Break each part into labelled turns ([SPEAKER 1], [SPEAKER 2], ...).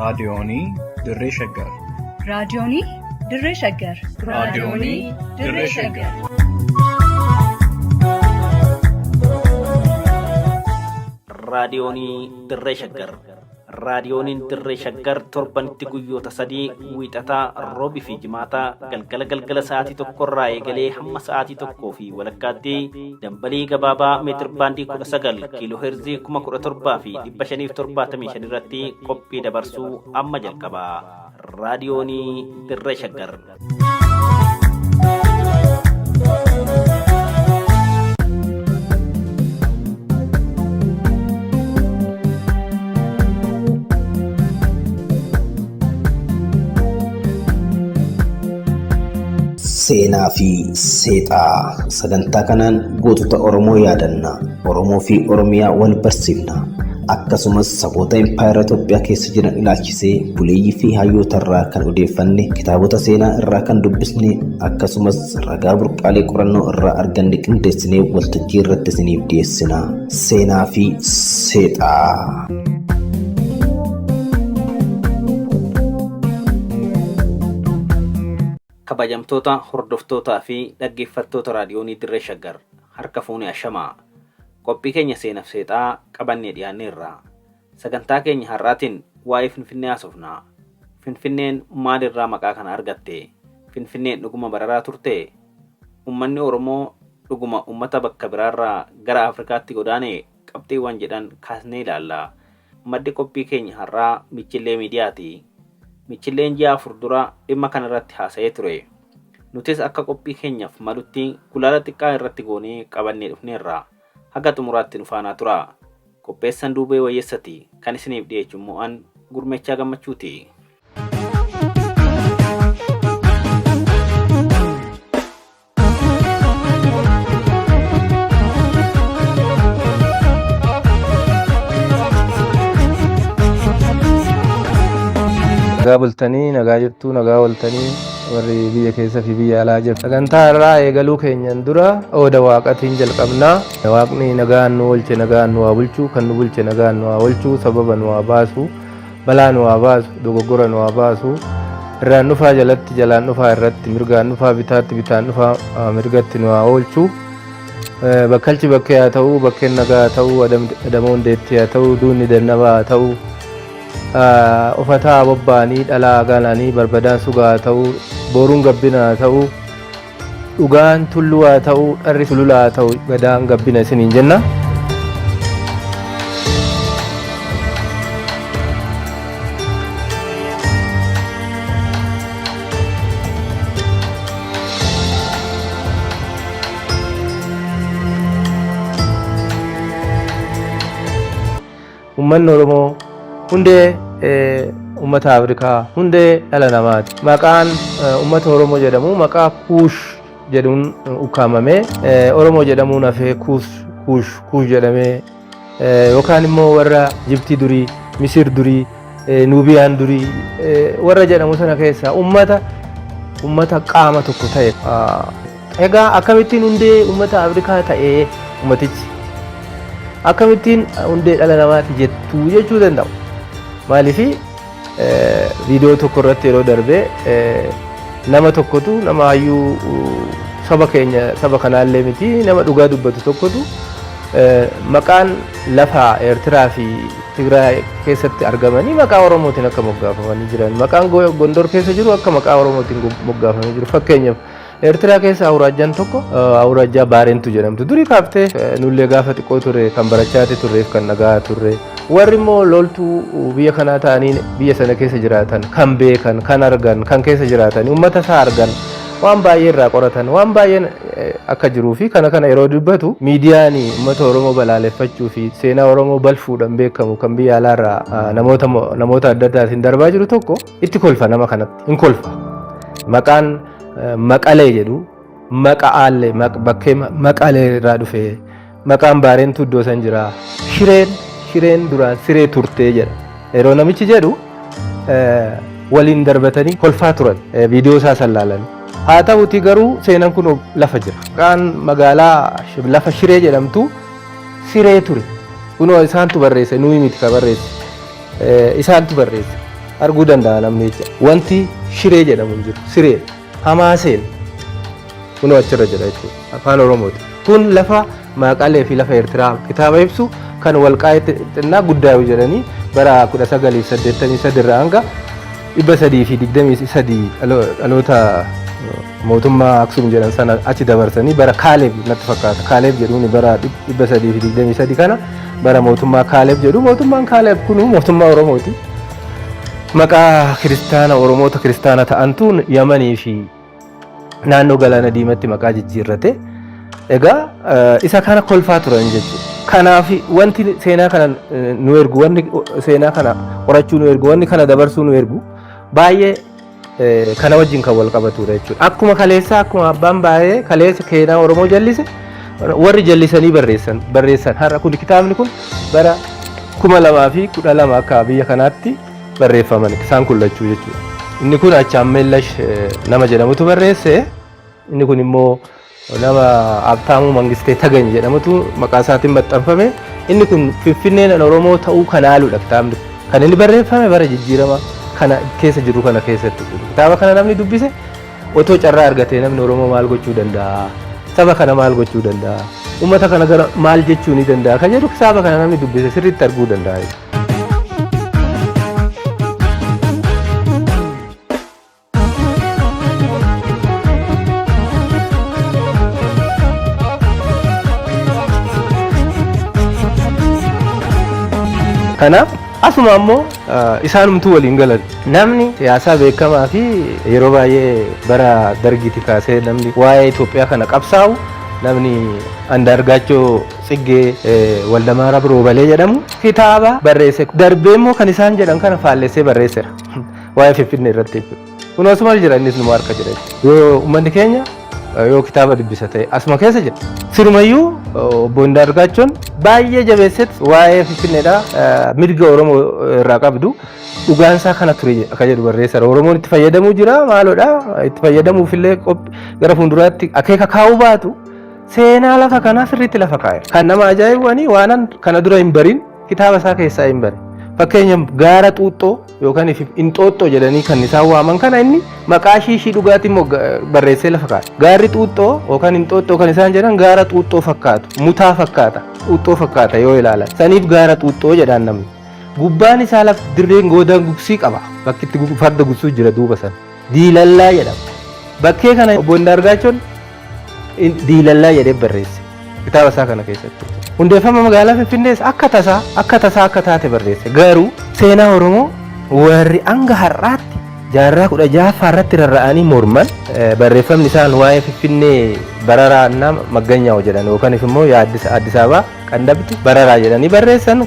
[SPEAKER 1] Raadiyoonii Dirree Shaggar.
[SPEAKER 2] Raadiyoonii Dirree Shaggar.
[SPEAKER 1] Raadiyoonii Dirree Shaggar.
[SPEAKER 3] Raadiyoonii Dirree Shaggar. Raadiyooniin Dirree Shaggar torbanitti guyyoota sadii wiixataa, roobii fi jimaataa galgala galgala sa'aatii tokkorraa eegalee hamma sa'aatii tokkoo fi walakkaatti dambalii gabaabaa meetir baandii 19 kiiloo heerzii 17,575 irratti qophii dabarsuu amma jalqaba. Raadiyoonii Dirree Shaggar.
[SPEAKER 4] Seenaa fi seexaa sagantaa kanaan gootota Oromoo yaadanna. Oromoo fi Oromiyaa wal barsiifna. Akkasumas saboota impaayera Itoophiyaa keessa jiran ilaalchisee buleeyyii fi hayyoota irraa kan odeeffanne, kitaabota seenaa irraa kan dubbisne, akkasumas ragaa burqaalee qorannoo irraa arganne qindeessinee waltajjii irratti isiniif dhiyeessina. Seenaa fi seexaa.
[SPEAKER 3] Kabajamtoota hordoftootaa fi dhaggeeffattoota raadiyoonii Dirree Shaggar harka fuunee ashamaa. Qophii keenya seenaaf seexaa qabannee dhiyaanneerra. Sagantaa keenya har'aatiin waa'ee Finfinnee haasofna. Finfinneen maalirraa maqaa kana argatte? Finfinneen dhuguma bararaa turte? Uummanni Oromoo dhuguma uummata bakka biraarraa gara Afrikaatti godaane qabxiiwwan jedhan kaasnee ilaalla. Maddi qophii keenya har'aa Michillee Miidiyaati. Michilleen ji'a 4 dura dhimma kanarratti haasa'ee ture. Nutis akka qophii keenyaaf malutti gulaala xiqqaa irratti goonee qabannee dhufneerra. Haga xumuraatti nu faanaa tura. Qopheessan Duubee Wayyeessati. Kan isiniif dhiyeechu immoo an Gurmeechaa Gammachuuti.
[SPEAKER 5] Nagaa bultanii, nagaa jirtuu, nagaa ooltanii warri biyya keessa fi biyya alaa jirtu. Sagantaa irraa eegaluu keenyan dura ooda waaqatiin jalqabna. Waaqni nagaan nu oolche nagaan nu haa bulchu, kan nu bulche nagaan nu haa oolchu, sababa nu haa baasu, balaa nu haa baasu, dogoggora nu haa baasu. Irraan dhufaa jalatti, jalaan dhufaa irratti, mirgaan dhufaa bitaatti, bitaan dhufaa mirgatti nu haa oolchu. Bakkalchi bakkee haa ta'u, bakkeen nagaa haa ta'u, adamoon deettii haa ta'u, duunni dannabaa haa ta'u. Ufataa bobba'anii dhalaa galanii barbadaan sugaa haa ta'u, booruun gabbina haa ta'u, dhugaan tulluu haa ta'u, dharri sulula haa ta'u, gadaan gabbina isiniin jenna. Uummanni Oromoo hundee uummata Afrikaa, hundee dhala namaati. Maqaan uummata Oromoo jedhamu maqaa Kuush jedhuun ukkaamamee Oromoo jedhamuun hafee Kuush Kuush Kuush jedhamee yookaan immoo warra Jibtii durii, Misir durii, Nuubiyaan durii warra jedhamu sana keessaa uummata uummata qaama tokko ta'e. Egaa akkamittiin hundee uummata Afrikaa ta'ee uummatichi? Akkamittiin hundee dhala namaati jettu jechuu danda'u. Maaliif viidiyoo tokko irratti yeroo darbe nama tokkotu nama hayyuu saba keenya saba kanaallee miti nama dhugaa dubbatu tokkotu maqaan lafa Eertiraa fi Tigraay keessatti argamanii maqaa Oromootiin akka moggaafamanii jiran maqaan Gondor keessa jiru akka maqaa Oromootiin moggaafamanii jiru fakkeenyaaf Eertiraa keessa awuraajjaan tokko awuraajjaa Baarentu jedhamtu durii kaaftee nullee gaafa xiqqoo ture kan barachaati turreef kan dhaga'aa turre. Warri immoo loltuu biyya kanaa ta'anii biyya sana keessa jiraatan kan beekan kan argan kan keessa jiraatan uummata isaa argan waan baay'ee irraa qoratan waan baay'een akka jiruu fi kana kana yeroo dubbatu miidiyaan uummata Oromoo balaaleffachuu fi seenaa Oromoo balfuudhaan beekamu kan biyya alaarraa namoota namoota adda addaatiin darbaa jiru tokko itti kolfa nama kanatti hin kolfa. Maqaan Maqalee jedhu maqa'aallee bakkee maqalee irraa dhufe maqaan baareentu iddoo san jira. Shireen shireen duraan siree turtee jedha. Yeroo namichi jedhu waliin darbatanii kolfaa turan viidiyoo isaa san laalan. Haa ta'uti garuu seenan kun lafa jira. Maqaan magaalaa lafa shiree jedhamtu siree ture. Kunoo isaantu barreesse nuyi miti ka barreesse. Isaantu barreesse. Arguu danda'a namni jecha. Wanti Shiree jedhamu hin jiru. Siree. Hamaaseen. Kunoo achirra jira jechuudha. Afaan Oromooti. Kun lafa Maaqalee fi lafa Eertiraa kitaaba ibsu kan walqaa'ee xinnaa guddaayu jedhanii bara 1983 irraa hanga 323 dhaloota mootummaa Aksum jedhan sana achi dabarsanii bara Kaaleeb natti fakkaata. Kaaleeb jedhuun bara 323 kana bara mootummaa Kaaleeb jedhu. Mootummaan Kaaleeb kun mootummaa Oromooti. Maqaa kiristaana Oromoota kiristaana ta'antu Yamanii fi naannoo Galaana Diimatti maqaa jijjiirrate. Egaa isa kana kolfaa turan jechuudha. Kanaaf wanti seenaa kana nu ergu, wanni seenaa kana qorachuu nu ergu, wanni kana dabarsuu nu ergu baay'ee kana wajjin kan wal qabatudha jechuudha. Akkuma kaleessaa akkuma abbaan baay'ee kaleessa seenaa Oromoo jallise warri jallisanii barreessan barreessan har'a kun kitaabni kun bara 2012 akka biyya kanaatti barreeffaman isaan kun lachuu jechuudha. Inni kun Achaammeellash nama jedhamutu barreesse. Inni kun immoo nama Abtaamuu Mangistee Tagany jedhamutu maqaa isaatiin maxxanfame. Inni kun Finfinneen Oromoo ta'uu kan haaludha kitaabni. Kan inni barreeffame bara jijjiirama kana keessa jiru kana keessatti. Kitaaba kana namni dubbise otoo carraa argatee namni Oromoo maal gochuu danda'a? Saba kana maal gochuu danda'a? Uummata kana gara maal jechuu ni danda'a? Kan jedhu kitaaba kana namni dubbise sirriitti arguu danda'a. Kanaaf asuma ammoo isaanumtuu waliin galan. Namni siyaasaa beekamaa fi yeroo baay'ee bara dargiiti kaasee namni waa'ee Itoophiyaa kana qabsaa'u namni Andaargaachoo Tsiggee Waldamaaraam Roobalee jedhamu kitaaba barreesse. Darbee immoo kan isaan jedhan kana faallessee barreesseera. Waa'ee Finfinnee irratti jechuudha. Kun asuma jira innis numa harka jira jechuudha. Yoo uummanni keenya yoo kitaaba dubbisa ta'e asuma keessa jira. Sirumayyuu obbo Indaargaachoon baay'ee jabeesseet waa'ee Finfinneedhaa mirga Oromoo irraa qabdu dhugaansaa kana ture akka jedhu barreesseera. Oromoon itti fayyadamuu jira maaloodha itti fayyadamuufillee gara fuulduraatti akeeka kaa'uu baatu seenaa lafa kanaa sirriitti lafa kaa'e. Kan nama ajaa'ibu ani waanan kana dura hin barin kitaaba isaa keessaa hin bare. Fakkeenya gaara xuuxxoo yookaan inxooxxoo jedhanii kan isaan waaman kana inni maqaa shiishii dhugaatii immoo barreessee lafa kaa'e. Gaarri xuuxxoo yookaan inxooxxoo kan isaan jedhan gaara xuuxxoo fakkaatu, mutaa fakkaata, xuuxxoo fakkaata yoo ilaalan. Saniif gaara xuuxxoo jedhaan namni. Gubbaan isaa lafti dirreen goodaa gugsii qaba. Bakki itti farda gugsuu jira duuba sana. Diilallaa jedhama. Bakkee kana obbo Indaargaachoon diilallaa jedhee barreesse kitaaba isaa kana keessatti. Hundeeffama magaalaa Finfinnees akka tasaa akka tasaa akka taate barreesse. Garuu seenaa Oromoo warri hanga har'aatti jaarraa 16ffaa irratti rarra'anii morman barreeffamni isaan waa'ee Finfinnee bararaa nama magganyaa'u jedhan yookaan immoo Addis Ababaa qandabti bararaa jedhanii barreessan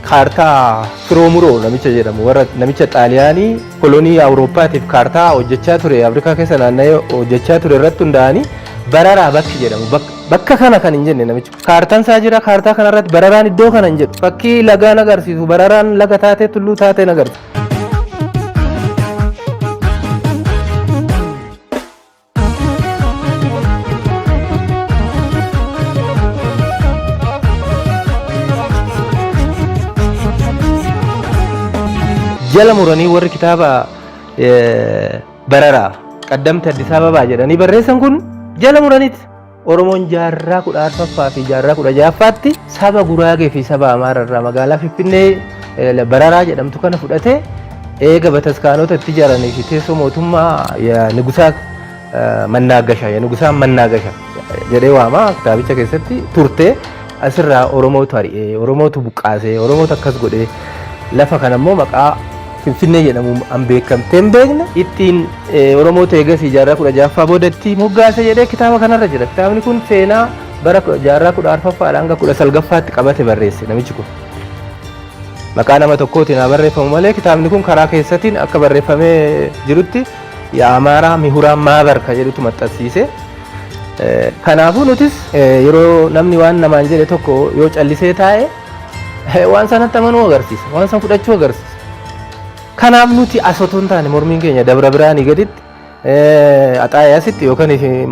[SPEAKER 5] kaartaa Firoomuroo namicha jedhamu warra namicha Xaaliyaanii kolonii Awurooppaatiif kaartaa hojjechaa ture Afrikaa keessa naanna'ee hojjechaa ture irratti hundaa'anii bararaa bakki jedhamu bakka kana kan hin jenne namichi kaartaan isaa jira kaartaa kanarratti bararaan iddoo kana hin jedhu fakkii lagaan agarsiisu bararaan laga taatee tulluu taateen agarsiisu. Jala muranii warri kitaaba bararaa qaddamte Addis Ababaa jedhanii barreessan kun jala muraniiti. Oromoon jaarraa 14ffaa fi jaarraa 16ffaatti saba Guraagee fi saba Amaara irraa magaalaa Finfinnee bararaa jedhamtu kana fudhatee eega bataskaanota itti ijaaranii fi teessoo mootummaa Nigusaa Mannaagasha Nigusaa Mannaagasha jedhee waama kitaabicha keessatti turte asirraa Oromootu ari'ee Oromootu buqqaasee Oromootu akkas godhee lafa kana immoo maqaa Finfinnee jedhamu an beekamtee hin beekne ittiin Oromoota eegasii jaarraa 16ffaa boodatti moggaase jedhee kitaaba kanarra jira. Kitaabni kun seenaa bara jaarraa 14ffaadha hanga 19ffaatti qabate barreesse namichi kun. Maqaa nama tokkootiin haa barreeffamu malee kitaabni kun karaa keessatiin akka barreeffamee jirutti Amaaraa Mihuraan Maabar kan jedhutu maxxansiise. Kanaafuu nutis yeroo namni waan namaan jedhe tokko yoo callisee taa'e waan sanatti amanuu agarsiisa. Waan san fudhachuu agarsiisa. Kanaaf nuti as otoo hin taane mormiin keenya Dabra Biraanii gaditti Axaayee asitti yookaan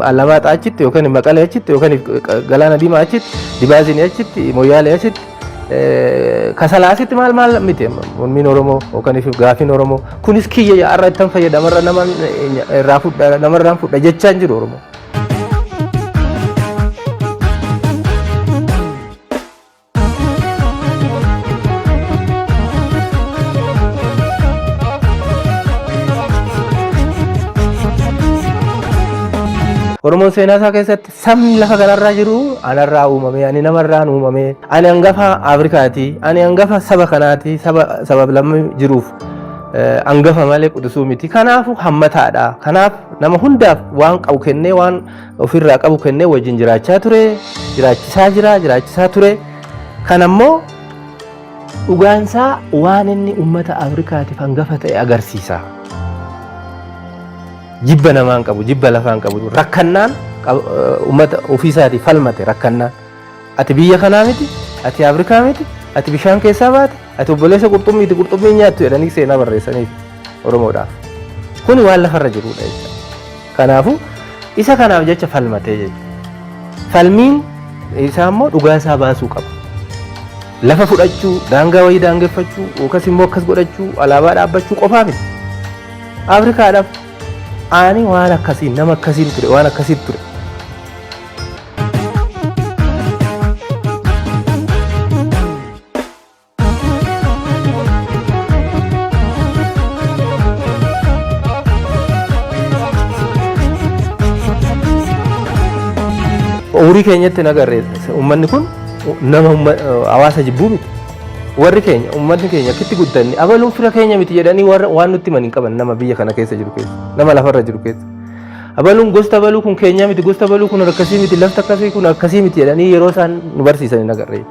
[SPEAKER 5] Alamaaxaa achitti yookaan Maqalee achitti yookaan Galaana Diimaa achitti Dibaazinii achitti Moyyaalee achitti Kasalaasitti maal maal miti mormiin Oromoo yookaan gaafiin Oromoo kunis kiyya har'a ittan fayyadamarra nama irraa fudha namarraan fudha jechaa hin jiru Oromoo. Oromoon seenaa isaa keessatti sabni lafa kanarraa jiru anarraa uumame, ani namarraan uumame, ani hangafa Afrikaati, ani hangafa saba kanaati, saba saba lammi jiruuf hangafa malee quxisuu miti. Kanaafuu hammataadha. Kanaaf nama hundaaf waan qabu kennee waan ofirraa qabu kennee wajjin jiraachaa ture, jiraachisaa jira, jiraachisaa ture. Kanammoo dhugaansaa waan inni uummata Afrikaatiif hangafa ta'e agarsiisa. Jibba namaa hin qabu, jibba lafaa hin qabu. Rakkannaan uummata ofiisaatii falmate rakkannaan. Ati biyya kanaa miti, ati Afrikaa miti, ati bishaan keessaa baate, ati obboleessa qurxummiiti, qurxummii nyaattu jedhanii seenaa barreessaniif Oromoodhaaf. Kuni waan lafarra jirudha jechuudha. Kanaafuu isa kanaaf jecha falmatee jechuudha. Falmiin isaa immoo dhugaa isaa baasuu qaba. Lafa fudhachuu, daangaa wayii daangeffachuu, yookas immoo akkas godhachuu, alaabaa dhaabbachuu qofaa miti. Afrikaadhaaf ani waan akkasiin nama akkasiin ture waan akkasiin ture. Umurii keenyatti hin agarre uummanni kun nama hawaasa jibbuu miti. Warri keenya uummatni keenya akkitti guddanne abaluun fira keenya miti jedhanii warra waan nutti himan hin qaban nama biyya kana keessa jiru keessa nama lafarra jiru keessa. Abaluun gosta abaluu kun keenya miti gosta abaluu kun akkasii miti lafti akkasii kun akkasii miti jedhanii yeroo isaan nu barsiisan hin agarre.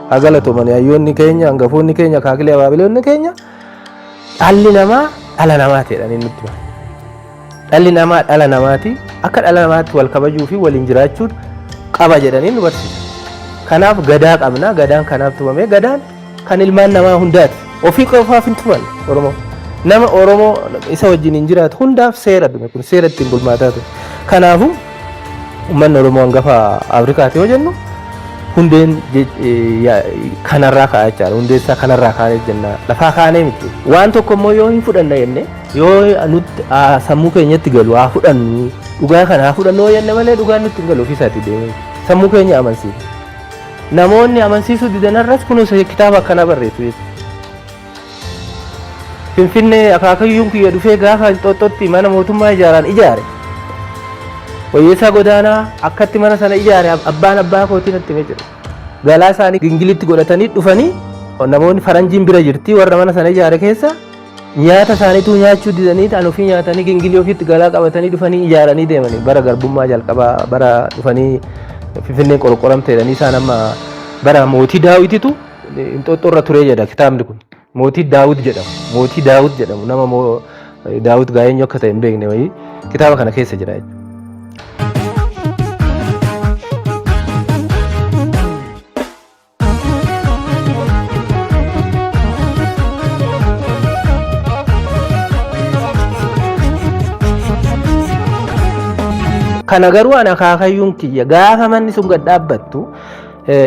[SPEAKER 5] Haa galatoomani hayyoonni keenya hangafoonni keenya akaakilee abaabiloonni keenya dhalli namaa dhala namaati jedhanii nutti himan. Dhalli namaa dhala namaati. Akka dhala namaatti wal kabajuu fi waliin jiraachuun qaba jedhanii nu barsiisan. Kanaaf gadaa qabna. Gadaan kanaaf tumame. Gadaan kan ilmaan namaa hundaati. Ofii qofaaf hin tuman Oromoo. Nama Oromoo isa wajjin hin jiraatu hundaaf seera dume kun seera ittiin bulmaataa ture. Kanaafuu uummanni Oromoo hangafa Afrikaati yoo jennu hundeen kanarraa ka'a jechaadha. Hundeen isaa kanarraa kaanee jenna. Lafaa kaanee miti. Waan tokko immoo yoo hin fudhanna jenne yoo nutti sammuu keenyatti galu haa fudhannu dhugaa kana haa fudhannu yoo jenne malee dhugaan nutti hin galu ofiisaatii deemee sammuu keenya amansiisa. Namoonni amansiisuu didanarras kunuunsa kitaaba akkanaa barreessu jechuudha. Finfinnee akaakayyuun kiyya dhufee gaafa Inxooxxootti mana mootummaa ijaaraan ijaare. Wayyeessaa Godaanaa akkatti mana sana ijaare abbaan abbaa kootii natti himee jira. Galaa isaanii gingilitti godhatanii dhufanii namoonni faranjiin bira jirti warra mana sana ijaare keessa nyaata isaaniituu nyaachuu didanii ta'an ofii nyaatanii gingilii ofiitti galaa qabatanii dhufanii ijaaranii deemanii bara garbummaa jalqabaa bara dhufanii Finfinneen qorqoramte jedhanii isaan amma bara mootii Daawititu Inxooxxoo irra ture jedha kitaabni kun. Mootii Daawit jedhamu. Mootii Daawit jedhamu nama Daawit gaa eenyu akka ta'e hin beekne wayii kitaaba kana keessa jira jechuudha. Kana garuu ana akaakayyuun kiyya gaafa manni sun gad dhaabbattu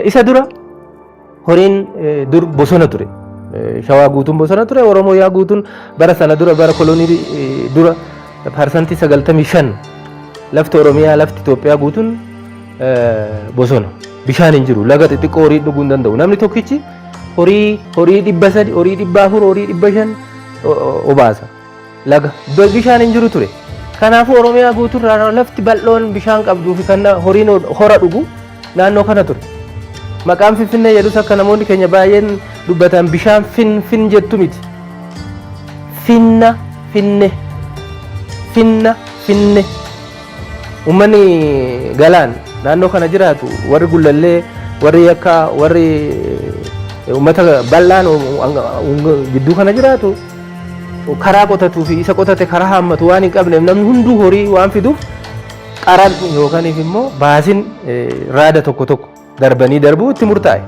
[SPEAKER 5] isa dura horiin dur bosona ture. Shawaa guutuun bosona ture. Oromoo yaa guutuun bara sana dura bara kolonii dura parsantii 95 lafti Oromiyaa lafti Itoophiyaa guutuun bosona. Bishaan hin jiru. Laga xixiqqoo horii dhuguu hin danda'u. Namni tokkichi horii horii 300, horii 400, horii 500 obaasa. Laga bishaan hin jiru ture. Kanaafuu Oromiyaa guutuurraa lafti bal'oon bishaan qabduu fi kan horiin hora dhugu naannoo kana ture. Maqaan Finfinnee jedhus akka namoonni keenya baay'een dubbatan bishaan fin fin jettu miti. Finna finne finna finne. Uummanni Galaan naannoo kana jiraatu warri Gullallee, warri Yakkaa, warri uummata bal'aan gidduu kana jiraatu karaa qotatuu fi isa qotate karaa haammatu waan hin qabneef namni hunduu horii waan fiduuf qaran yookaan immoo baasin raada tokko tokko darbanii darbuu itti murtaa'e.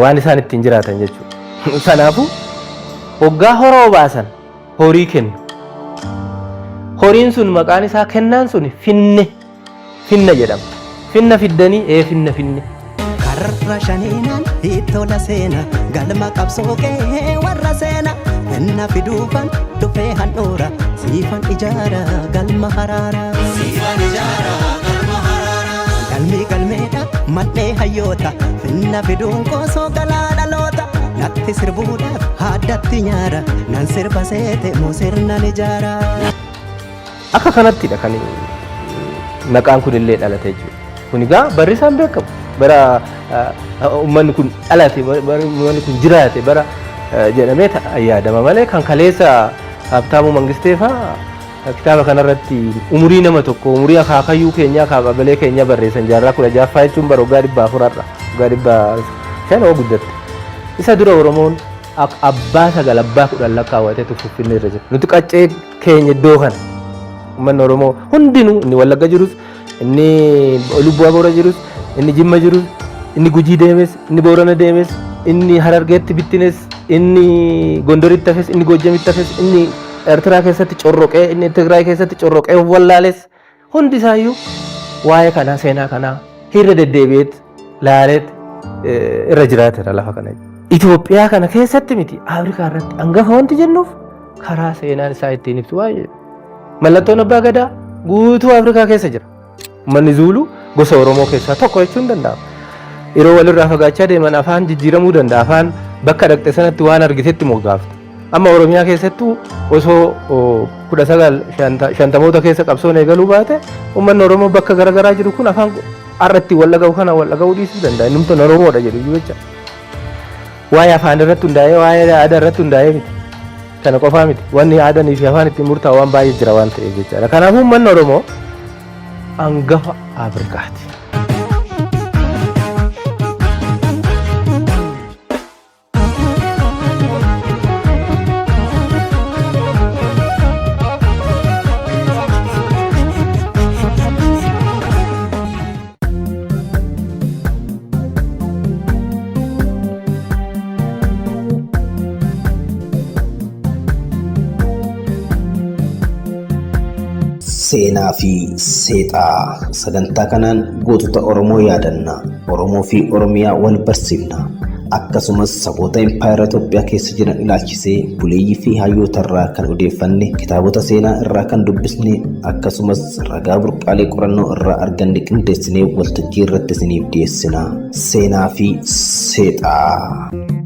[SPEAKER 5] Waan isaan ittiin jiraatan jechuudha. Kanaafuu hoggaa hora obaasan horii kennu. Horiin sun maqaan isaa kennaan sun finne finna jedhama. Finna fiddanii ee finna finne.
[SPEAKER 6] Har'a shaniinaan ittola seena galma qabsoo kee warra seena kenna fiduufan dhufee handhuura siifan ijaara galma haraara. Siifan ijaara galma haraara. Galmi galmeedha mandhee hayyoota finna fiduun koosoo galaa dhaloota natti sirbuudhaaf addatti nyaara nan sirba seete moo sirnan ijaara.
[SPEAKER 5] Akka kanattidha kan maqaan kun illee dhalate jechuudha. Kun egaa barri isaan beekamu. Bara uummanni kun dhalate, bara uummanni kun jiraate, bara jedhamee yaadama malee kan kaleessa Habtaamuu Mangistee fa'aa kitaaba kanarratti umurii nama tokko, umurii akaakayyuu keenyaa, akaababalee keenyaa barreessan jaarraa 16ffaa jechuun bara waggaa 400 har'a waggaa 500 hoo guddatte. Isa dura Oromoon abbaa sagal abbaa 10 lakkaawwateetu Finfinnee irra jira. Nuti qaccee keenya iddoo kana. Uummanni Oromoo hundinuu inni Wallagga jirus, inni Lubbuu Aboora jirus, inni Jimma jirus, inni Gujii deemes, inni Boorana deemes, inni Harargeetti bittines, inni Gondoritti hafes, inni Goojjamitti hafes, inni Eertiraa keessatti corroqee, inni Tigraay keessatti corroqee wallaales hundi isaayyuu waa'ee kanaa seenaa kanaa irra deddeebi'eet laaleet irra jiraateera lafa kana. Itoophiyaa kana keessatti miti Afrikaa irratti hangafa wanti jennuuf karaa seenaan isaa ittiin ibsu baay'ee. Mallattoon Abbaa Gadaa guutuu Afrikaa keessa jira. Uummanni Zuuluu gosa Oromoo keessaa tokko jechuun danda'ama. Yeroo walirraa fagaachaa deeman afaan jijjiiramuu danda'a. Afaan bakka dhaqxe sanatti waan argitetti moggaafta. Amma Oromiyaa keessattuu osoo 1950moota keessa qabsoon eegaluu baate uummanni Oromoo bakka garaagaraa jiru kun afaan har'a ittiin wal dhaga'u kana wal dhaga'uu dhiisuu danda'a. Innumti Oromoodha jedhu iyyuu jecha. Waa'ee afaan irratti hundaa'ee waa'ee aadaa irratti hundaa'ee miti. Kana qofaa miti. Wanni aadanii fi afaan ittiin murtaa'u waan baay'ee jira waan ta'eef jechaadha. Kanaafuu uummanni Oromoo hangafa Afrikaati.
[SPEAKER 4] Seenaa fi seexaa sagantaa kanaan gootota Oromoo yaadanna. Oromoo fi Oromiyaa wal barsiifna. Akkasumas saboota impaayera Itoophiyaa keessa jiran ilaalchisee buleeyyii fi hayyoota irraa kan odeeffanne, kitaabota seenaa irraa kan dubbisne, akkasumas ragaa burqaalee qorannoo irraa arganne qindeessinee waltajjii irratti isiniif dhiyeessina. Seenaa fi seexaa.